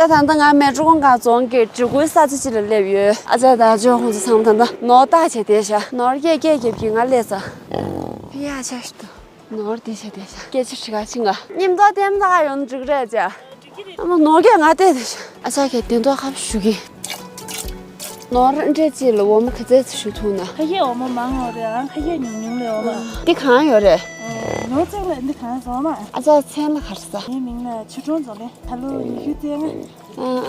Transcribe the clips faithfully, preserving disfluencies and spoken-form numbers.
ད་ལྟ་ང་མལ་གྲོ་གུང་དཀར་རྫོང་གི་འགྲོ་སྒོའི་ས་ཆ་ཅིག་ལ་སླེབས་ཡོད། ཨ་ཅག་དང་ཨ་ཅག་ཁོང་ཚོ་ཚང་མ་ད་ལྟ་ནོར་བརྟག་བྱས་བསྡད་ཤག་ནོར་སྐད་སྐད་རྒྱབ་ཀྱིན་ང་སླེབས་ཚར། ཕི་ཡ་ཆ་ཞིག་ཏུ། ནོར་དེ་བྱས་བསྡད་ཤག་སྐད་ཆ་དྲི་ག་ཕྱིན་ག་མཉམ་དུ་ལྟད་མོ་ལྟ་ག་ཡོང་ན་འགྲིག་གི་རེད་ཅག་ཨ་མ་ནོར་སྐད་ང་བལྟས་བསྡད་ཤག་ཨ་ཅག་གིས་བདེན་མདོག་ཁ་པོ་ཞུ་གི། ནོར་འདྲེ་གཅིག་ལ་འོ་མ་ག་ཚད་ཅིག་བཞུ་ཐུབ་ན། ཁ་ཤས་འོ་མ་མང་བ་རེད། ཨང་ཁ་ཤས་ཉུང་ཉུང་ལས་འོ་མ། འདི་གང་ཡོད་རེད། ནོར་བརྩེགས་ལ་འདི་གང་སོང་མ། ཨ་ཅག་མཚན་ལ་ག་རེ་ཟེར། ངའི་མིང་ལ་ཆོས་སྒྲོན་རྫོང་ལེན། ད་ལོ་ཉི་ཤུ་རྩ་ལྔ།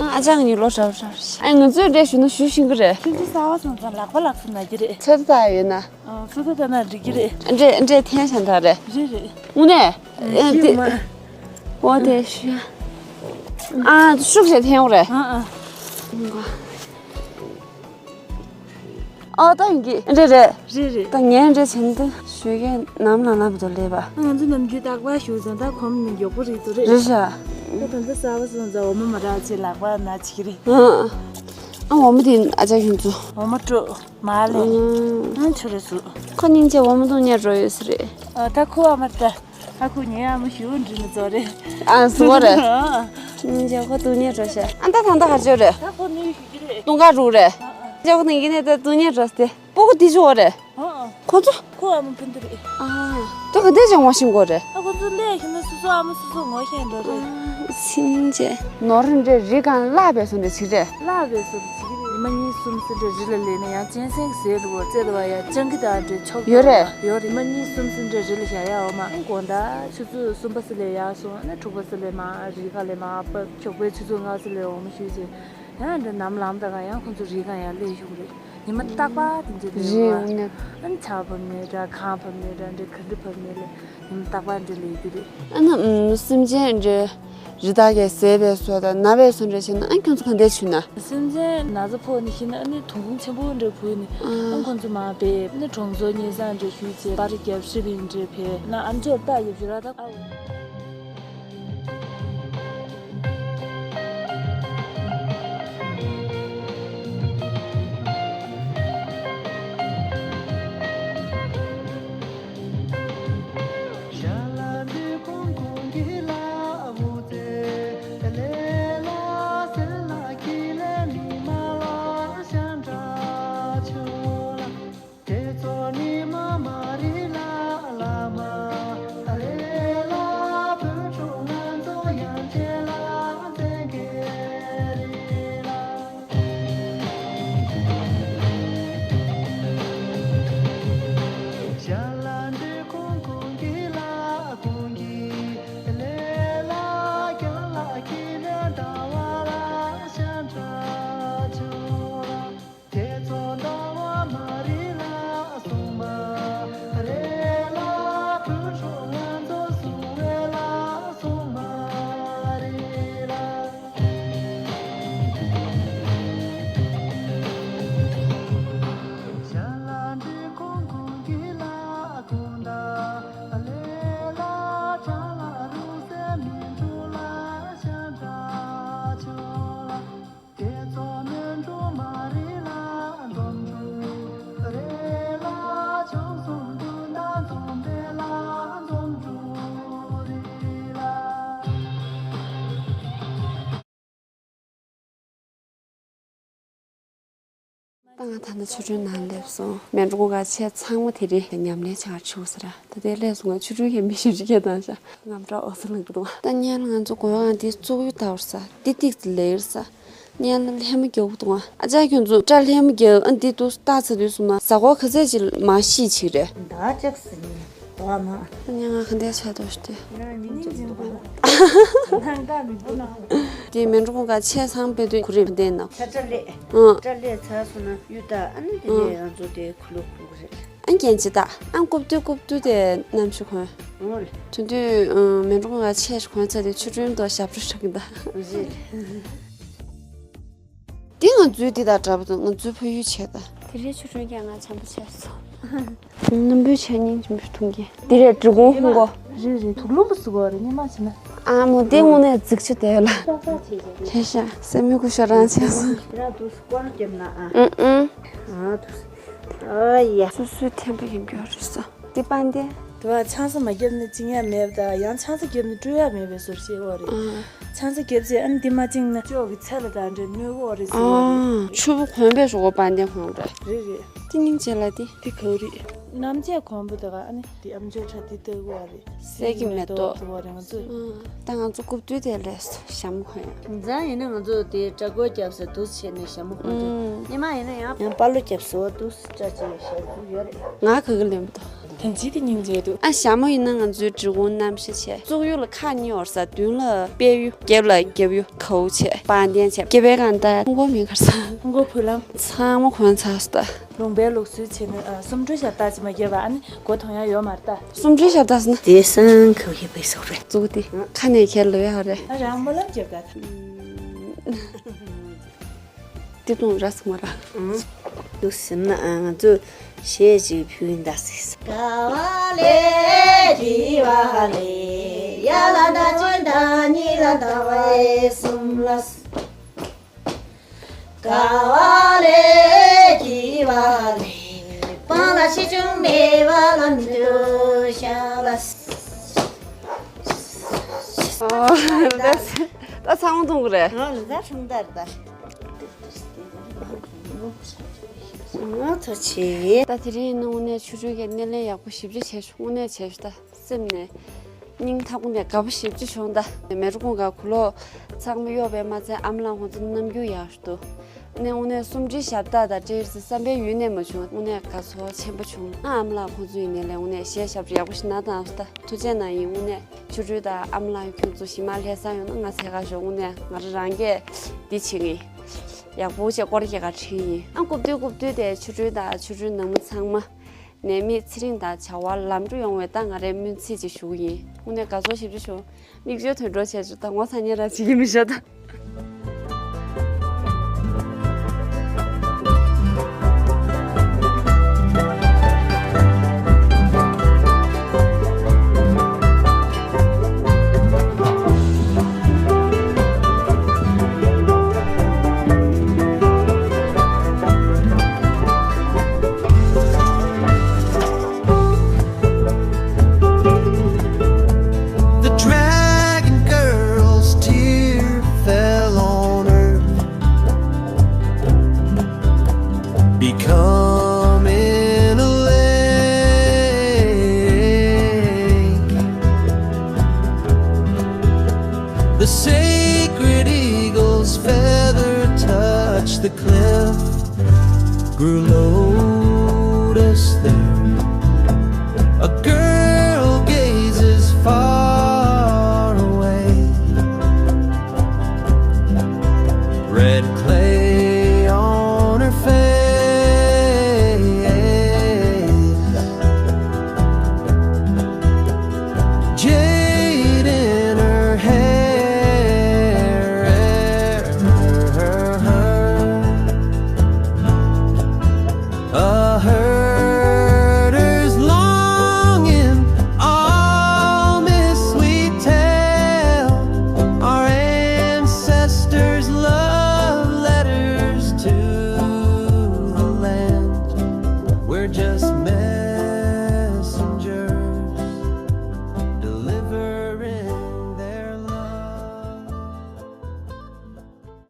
ཨ་ཨ་ཅག་ངའི་ལོ་གྲྭ་པ་གྲྭ་པ་ཞིག་ཨ་ང་ཚོས་འདྲེ་ཞུ་ན་ཞུ་ཤེས་ཀྱི་རེད། ཁྱོད་ཚོ་གསར་པ་སོང་ཙང་ལག་པ་ལག་ས་ན་གི་རེད། ཚོད་ལྟ་ཡོད་ན། ཨ་ཚོད་ལྟ་ན་འགྲིག་གི་རེད། འདྲེ་འདྲེ་འཐེན་བཞག་འདྲ་རེད། རེད་རེད། དངོས་གནས། ཨ་ཨ་ཤི་དེ་མ། འོ་དེ་ཤི་ཡ། ཨ་ཤུགས་ཆེ་འཐེན་འོ་རེད། ཨ་ཨ། ཨོ་ད་ཡིན་གི་འདྲེ་རེད། རེད་རེད། ད་ངས་འདྲེ་བྱེད་འདི་ཞོད་ཀྱི་ནམ་ལ་ལམ་དུ་སླེབས་པ། ང་ཚོ་ནམ་རྒྱུན་རྟག་པར་ཞུ་ཙང་ད་གོམ་ནི་མགྱོགས་པོ་རེད་དོ་རེད། རེད་ཤག་ད་ད་ལྟ་གསར་པ་སོང་ཙང་འོ་མ་མ་རག་ཅེས་ལག་པ་ན་བྱེད་ཀྱི་རེད། ཨ་ཨ། འོ་མ་དེ་ཨ་ཅག་ཁྱོད་ཚོ། འོ་མ་སྤྲོད་མ་ལེ། ཨ་ཆུ་རེ་སུ། ཁོ་སྙིང་རྗེ། འོ་མ་བཏུང་ཉལ་འགྲོ་ཡོད་ས་རེད། ཨ་ད་ཁོ་ཨ་མ་ད། ཨ་ཁུ་ངའི་ཨ་མ་ཞུ་འདྲི་མི་ཚོ་རེད། ཨ་སུ་བ་རེད། ཨ། ཉིན་ཅག་ཁོ་དུ་ཉེ་འགྲོ་ཤག་ཨ་ད་ད་ད་ག་ཅོ་རེད། ད་ཁོ་ནི་ཞུ་རྒྱུ་རེད། ཏུང་ཀ་རུ་རེད། ཨ་ཨ། ཅག་ཁོ་ནི་ཡིན་ནས་ད་དུ་ཉེ་འགྲོ་སྟེ། སྤུ་གུ་དེ་ཅུ་བ་རེད། ཨ་ཨ། ཁོ་ཚོ། ཁོ་ཨ་མ་ཕུན་དུ་རེད། ཨ། ད་ག་དེ་ཅང་ངོ་ཤེས་གོ་རེད། ཨ་ཁོ་ཚོ་ལས་ཤི་ན་སུ་སུ་ཨ་མ་སུ་སུ་ངོ་ཤེས་འགྲོ་རེད། ཨ་སིན་ཅེ། ནོར་འདྲེ་རི་གང་བརླག་པའི་སོ་འདྲ་ཅིག་རེད། བརླག་པའི་སོ་འདྲ་ཅིག་རེད། ཉི་མ་གཉིས་གསུམ་སུ་འདྲ་རི་ལ་ལས་ན་ཡང་གཅན་གཟན་གྱི་ཟས་འདྲ་བོ་རྩེ་ལ་བ་ཡ་སྤྱང་ཀི་དང་འདྲ་ཆོག་ཡོད་རེད། ཡོད་རེད། ཉི་མ་གཉིས་གསུམ་སུ་འདྲ་རི་ལ་བཞག་ཡ་འོ་མ། ཨང་དགོང་དག་ཆུ་ཚོད་གསུམ་པ་སུ་ལས་ཡར་སོང་ཨ་ནི་དྲུག་པ་སུ་ལས་མ་རི་ཁ་ལས་མ་ཕབ་ཞོགས་པའི་ཆུ་ཚོད་ལྔ་སུ་ལས་འོ་མ་ཞུས་ཚེ། ཡང་འདྲ་ནམ་ལངས་དང་ག་ཡང་ཁོང་ཚོ་རི་གང་ཡང་སླེབས་ཤོག་རེད། ཉི་མ་རྟག་པར་དེ་འདྲ་རེད་བ། ཨ་ནི་ཆར་བབས་ནས་འདྲ་གངས་བབས་ནས་འདྲ་འདྲ་ག་འདྲ་བབས་ནས་ལས་ཉི་མ་རྟག་པར་འདྲ་ལས་རྒྱུ་རེད། ཨ་ནི་སེམས་ཅན་འདྲ་རི་དྭགས་ཀྱིས་བཟས་པའི་སོ་དང་ན་བའི་སོ་འདྲ་བྱས་ན་ཨ་ཁྱོད་ཚོ་ག་འདྲ་བྱུང་ན། སེམས་ཅན་ན་ཚ་ཕོག་ནས་ཤི་ན་ཨ་ནི་དུག་ཁུང་ཆེན་པོ་འདྲ་བུས་ནས་ཨ་ཁོང་ཚོ་མར་བབས་ཨ་ནི་གྲོང་ཚོ་སྙེ་སང་འདྲ་ཞུས་བྱས་པར་རྒྱབ་ཧྲི་བིང་འདྲ་བས་ན་ཨ་མཆོག་རྟགས་ཡོད་ཞུ་ར་ད་ཨ། ད་ང་ད་ལྟ་ཆོས་སྒྲོན་ནང་སླེབས་སོང་། མལ་གྲོ་གུང་དཀར་ཆས་ཚང་མ་དེ་རིང་ཉམས་ལེན་བྱ་གར་ཆུག་ཟེར། ད་ལྟའི་སླེབས་སོང་ང་ཆོས་སྒྲོན་གྱི་མི་ཞིག་ཅིག་སྐད་བཏང་ཤག་ངམ་གྲགས་འོ་ས་ལངས་ཀྱི་འདུག་ད་སྔོན་ལ་ང་ཚོ་གོ་ཡང་འདི་བཙུགས་ཡུལ་ལྟ་བུར་ས་འདི་ཏིག་ཙི་ལེ་ཡིར་ས། སྔོན་ལ་ལྷ་མོ་རྒྱག་གི་འདུག་ཨ་ཅག་ཁྱོད་ཚོ་སྐྲ་ལྷ་མོ་རྒྱག་ཨ་འདི་འདུག་ལྟ་ཚར་དུས་སོང་ན་གཟའ་འཁོར་ག་ཚད་ཅིག་མ་ཤི་ཅིག་རེད། ད་ཅག་ཟིན། ཨ་མ། ཉེ་ང་ག་འདྲ་ཆགས་འདུག་ཞུ་དེ། ང་མི་ཉིན་འཛིན་པོ། ནང་ད་མི་པོ་ན། དེ་མལ་གྲོ་གུང་དཀར་ཆས་ཚང་པའི་དུས་གུ་རེ་བདེ་ན། ཆ་སྐྲ་ལས། ཨང་། སྐྲ་ལས་ཚར་སོང་ན་གཡུ་དག་ཨ་ནི་དེ་ནས་ང་ཚོ་དེ་ཁུ་ལུ་ཁུ་གུ་རེད། ཨ་རྒན་ཅི་ད། ཨ་རྐུབ་སྟོད་རྐུབ་སྟོད་དེ་གནམ་གཤིས་གོན། འོ་ལེ། དེ་དུས་མལ་གྲོ་གུང་དཀར་ཆས་གོན་ཚར་དེ་ཆུ་དྲོན་དུ་ཞབས་བྲོ་ཧྲག་གི་ད། རེད། འདི་ང་ཚོའི་འདི་དང་འདྲ་པོ་འདུག་ང་ཚོའི་ཕ་ཡུལ་བྱས་ད། དེ་རིང་ཆུ་ཁྲོན་རྒྱ་ང་བྱམས་པོ་བྱས་སོང་། རྣམ་པོའི་ཆ་སྙིང་རྗེ་མོ་འཐུང་གི། འདི་རེད་འབྲི་གུང་ཧུང་གོ། རེད་རེད་དུག་ལུག་པོ་ཟུག་གོ་རེད་ཉི་མ་བྱས་ན། ཨ་མོ་འདི་དངོས་གནས་འཛིག་ཆུ་དེ་ལ། ལྷས་ཤ་སེ་མོའི་ཀུ་ཤ་རང་བྱས་སོང་། ར་དུ་སྐོར་རྒྱབ་ན་ཨ། ཨུ་ཨུ། ཨ་དུ། ཨ་ཡ། སུ་སུའི་ཐེམ་པ་ཡིན་རྒྱུ་རེད་ས། འདི་པན་ཏེ། དེ་བ་ཆང་ས་མ་བརྒྱབ་ན་བཅིང་ཡ་མེད་པ་དང་། ཡང་ཆང་ས་བརྒྱབ་ན་བཀྲུ་ཡ་མེད་པའི་བཟོ་ཤེས་བ་རེད། ཨ། ཆང་ས་བརྒྱབ་རྗེས་ཨ་ནི་འདི་མ་བཅིངས་ན་ཅོག་གི་ཚད་ལ་དང་འདྲེ་གནོད་གོ་རེད་ཟེར་བ་རེད། ཨ། ཆུ་བོ་གོན་པའི་ཞོག་པ་པང་གདན་གོན་རེད། རེད་རེད། དེ་སྙིང་རྗེ་ལ་དེ། དེ་ག་རེད། གནམ་བྱས་གོན་པོ་དེ་ག་ཨ་ནི་དེ་ཨམ་ཅོག་ཁྲ་དེ་ལྟ་གོ་རེད། སད་ཀྱི་མེ་ཏོག་དེ་བ་རེད་ང་ཚོས། ཨ། ད་ང་ཚོ་རྐུབ་སྟོད་དེ་ལས་ཞྭ་མོ་གོན་ཡ། འཛམ་ཡིན་ན་ང་ཚོ་དེ་སྦྲ་གུར་རྒྱབ་ས་དུས་བྱས་ནས་ཞྭ་མོ་གོན་འདུག་ཨ། ཉི་མ་ཡིན་ན་ཡང་ཡང་པ་ལོ་རྒྱབ་ས་དུས་སྐྲ་ཅིག་ཞྭ་མོ་ཡོད་རེད། ང་ག་གི་ལེམ་ཏོ། ཐེངས་གཅིག་དེ་སྙིང་རྗེ་འདུག་ཨ། ཞྭ་མོ་ཡིན་ན་ང་ཚོའི་འབྲི་གུང་རྣམ་བཞི་བྱས། བཙུགས་ཡུལ་ལ་ཁག་གཉིས་ཡོད་ས། མདུན་ལ་དཔལ་ཡུལ། རྒྱབ་ལ་རྒྱབ་ཡུལ། གའུ་བྱས། པང་གདན་བྱས། སྐེད་པའི་སྒང་ད་ཕུང་མཁོ་མིན་ཁར་ས། ཕུང་མཁོ་བུ་ལམ། ཚང་མ་གོན་ཚར་སོང་ད། ལུང་པའི་ལུགས་སྲོལ་བྱས་ན་ཨ། གསུམ་འགྲོས་ཞབས་བཏགས་ཅིག་མ་བརྒྱབ་པ་ཨ་ནི་སྒོ་མཐོང་ཡ་ཡོད་མ་རེད་ད། གསུམ་འགྲོས་ཞབས་བཏགས་ཟེར་ན། དེ་སང་ཁ་བ་ཁེ་པའི་སོག་རེད། བཙུགས་ཏེ་ཁ་ནས་ཁྱེར་ལོས་ཡ་རེད། ཨ་རང་སྨོན་ལམ་རྒྱབ་ད། ཏི་ཏུང་ར་སུ་མ་ར། ཨང་། འདུག་སེ་ན་ང་ཚོས་གཞས་ཅིག་ཕུལ་ཡིན་ད་ཟེར། ཨོ། ད་ད་ཚང་མ་གཏོང་གི་རེད། ཨོ། ད་ཚང་མ་ད་ད། ང་ཚོ་ཆེ། ད་དེ་རིང་ནི་དངོས་གནས་ཆུ་སྦྲུལ་གྱི་སྣེ་ལེན་ཡག་པོ་ཞེ་པོ་ཅིག་བྱས་བྱུང་། དངོས་གནས་བྱས་བྱུང་། ད་སེམས་ནས་སྙིང་ཐག་པ་ནས་དགའ་པོ་ཞེ་པོ་ཅིག་བྱུང་། ད་མེ་རོ་ཀུན་དགའ་གུ་ལོ་ཚང་མ་གཡོག་པའི་མ་ཚད་ཨ་མ་ལགས་ཁོང་ཚོ་རྣམ་འགྱུར་ཡག་ཤོས་འདུག་ནས་དངོས་གནས་གསུམ་སྒྲིལ་ཞབས་བཏགས་དང་འབྲེལ་ཟེར་བསམ་པའི་ཡུལ་ནས་མ་བྱུང་། དངོས་གནས་དགའ་ཚོར་ཆེན་པོ་བྱུང་། ཨ་མ་ལགས་ཁོང་ཚོ་ཡིན་ནའི་ལས་དངོས་གནས་གཞས་ཞབས་ཡག་པོ་ཞིག་གནང་དང་ད་ཐུགས་རྗེ་གནང་ཡིན། དངོས་གནས་ཆུ་སྦྲུལ་དང་ཨ་མ་ལགས་ཁྱོད་ཚོ་ཞི་མ་ལྷ་ས་ཡོང་ན་ང་ཚེ་ག་ཞོག་དངོས་གནས་ང་རང་རང་གིས་འདི་བྱེད་ངེས། ཡག་པོ་བྱས་སྐོར་རྒྱག་ག་ཁྲིད་ཡིན། ཨ་རྐུབ་སྟོད་རྐུབ་སྟོད་དེ་ཆུ་སྦྲུལ་དང་ཆུ་སྦྲུལ་ནང་མི་ཚང་མ་ནད་མེད་ཚེ་རིང་དང་བྱ་བ་ལམ་འགྲོ་ཡོང་བའི་ད་ང་རའི་སྨོན་ཚིག་ཅིག་ཞུ་གི་ཡིན། དངོས་གནས་དགའ་ཚོར་ཞེ་པོ་ཅིག་བྱུང་། མིག་ཆུ་དོན་འགྲོ་བྱས་བྱུང་། ད་ངོ་ཚ་ཉེ་ར་བྱེད་ཀྱི་མི་ཤོག་ད། The dragon girl's tear fell on earth, becoming a lake. The sacred eagle's feather touched the cliff, grew lotus there. A girl gazes far away, red clay on her face, jade in her hair. A herder's longing, all this we tell, our ancestors' love letters to the land. We're just